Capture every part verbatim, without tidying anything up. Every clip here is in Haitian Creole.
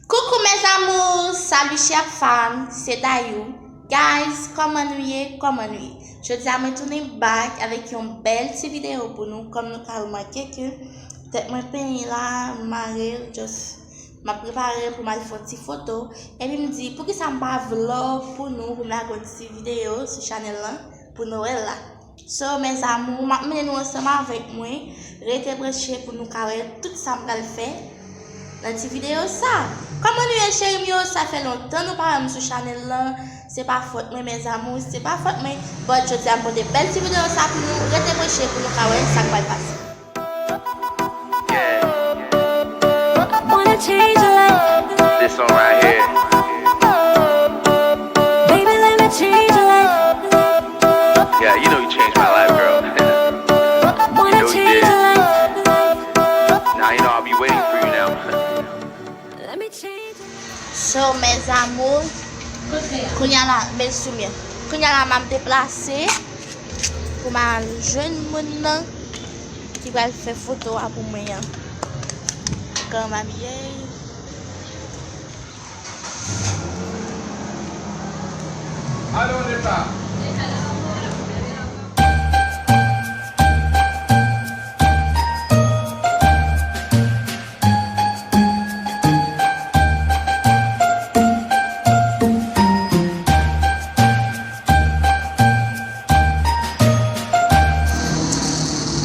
Coucou mes amours, salut chers fans, c'est Dayou. Guys, kòman nou ye? Kòman nou ye? Jodi a mwen tounen back avèk yon bèl ti videyo pou nou. Kòm nou ka remake ke tèt mwen penyen la, m mare l, just m ap prepare l pou m al fè yon ti foto. Epi m di, poukisa m pa vlog pou nou, pou m lage yon ti videyo sou chanèl lan pou Nwèl la. So, mes amours, m ap mennen nou ansanm avèk mwen. Rete branche pou nou ka wè tout sa m pral fè nan ti videyo sa. Kòman nou ye, cheri m yo? Sa fè lontan nou pa wè m sou chanèl lan. Se pa fòt mwen, mes amours, se pa fòt mwen. But jodi a m pote bèl ti videyo sa pou nou. Rete branche pou nou ka wè sa k pral pase. Yeah, Wanna change your life, this song right here. baby, let me change your life. Yeah, you know you changed my life, girl. Wanna No, you change your didn't. Life, Now you know I'll be waiting for you now. let me change. So, mes amours, kounye a la, men sou mwen. Kounye a la, m ap deplase pou m al jwenn moun nan ki pral fè foto a pou mwen an. Kòman m ye? Allez, on est là.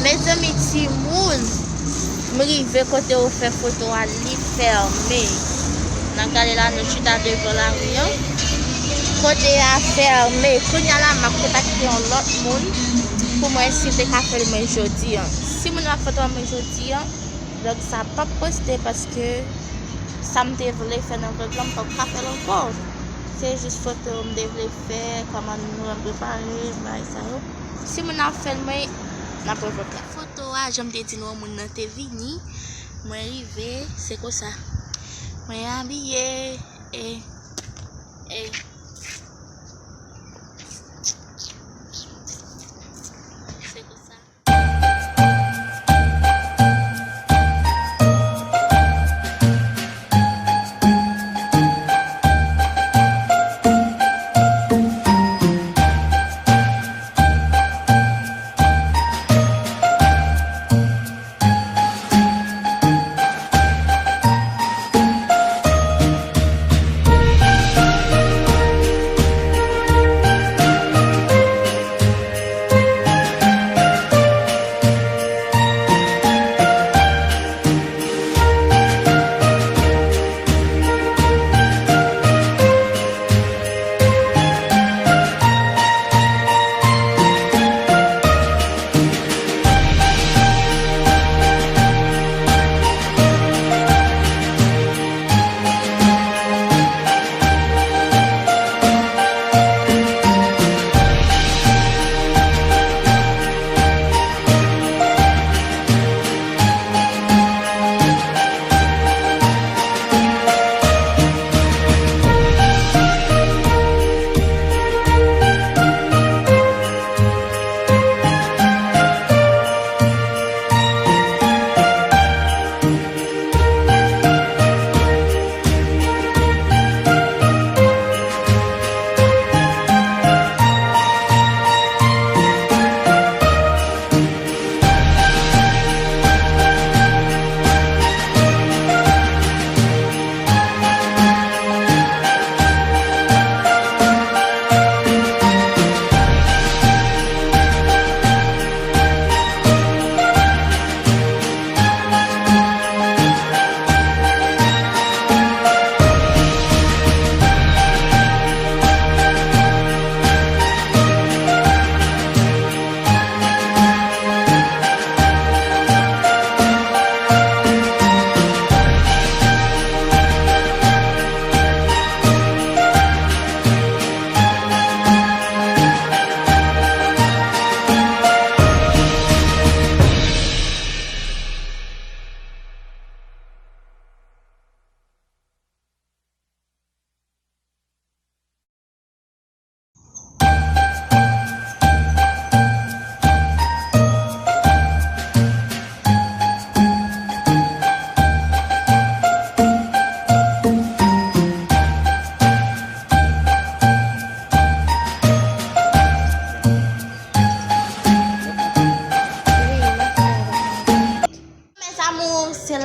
Mezanmi, timoun, m rive kote yo fè foto a, li fèmen. N ap gade la, nou chita devan lari an. Kote a fèmen. Kounye a la, m ap kontakte yon lòt moun pou m wè si l te ka fè l mwen jodi an. Si moun nan ap fè foto a mwen jodi an, vlòg sa p ap poste paske sa m te vle fè nan vlòg lan, m p ap ka fè l ankò. Se jis foto m te vle fè, kòman nou wè m prepare, bagay sa yo. Si moun nan ap fè l mwen, n ap wè vlòg la. Foto a, jan m te di nou an, moun nan te vini. Mwen rive, se konsa. Mwen abiye, e, e. Se konsa.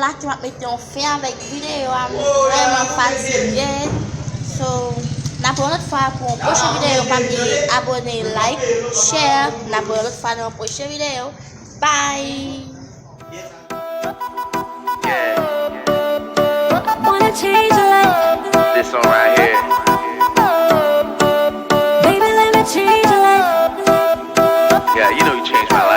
la ke m ap mete yon fen avèk videyo a, m vrèman fatige. So, n ap wè yon lòt fwa pou yon pwochen videyo. Pa bliye abòne, like, share. N ap wè yon lòt fwa nan yon pwochen videyo. Bye! Wanna change your life. This one right here. Baby, let me change your life. Yeah, you know you changed my